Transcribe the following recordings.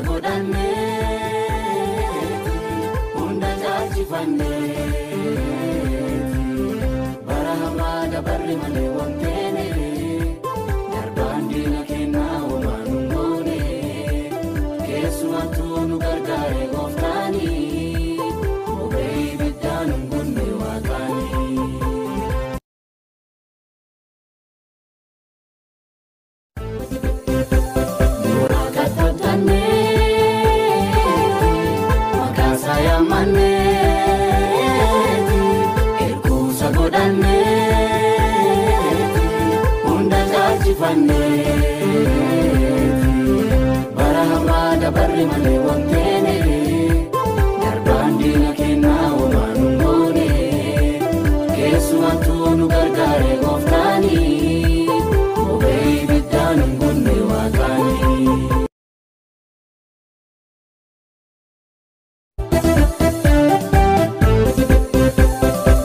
Godhanneeti hunda caalchifanneeti. Dabarre malee wanteene darbaan diina kennaa homaa nu goone keessumattuu nu gargaare gooftaanii boba'ee ibiddaan hin gunne waaqaanii. Mooraa kattabdannee maqaa isaa yaammanneeti erguusa godhannee. Bara hamaa dabarre malee wanteene darbaan diina kennaa homaa nu goone keessumattuu nu gargaare gooftaanii boba'ee ibiddaan hin gunne waaqaanii.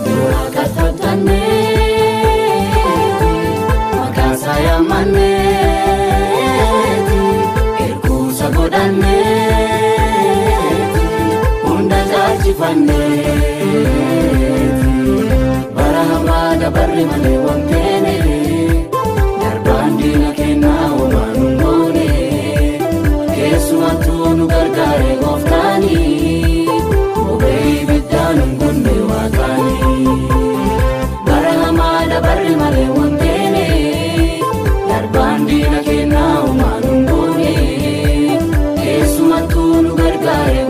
Mooraa kattabdannee maqaa isaa yaammanneeti erguusa godhanneeti hunda caalchifanneeti. Bara hamaa dabarre malee wanteene darbaan diina kennaa homaa nu goone keessumattuu nu gargaare gooftaanii boba'ee ibiddaan hin gunne waaqaanii. Bara hamaa dabarre malee wanteene darbaan diina kennaa homaa nu goone keessumattuu nu gargaare.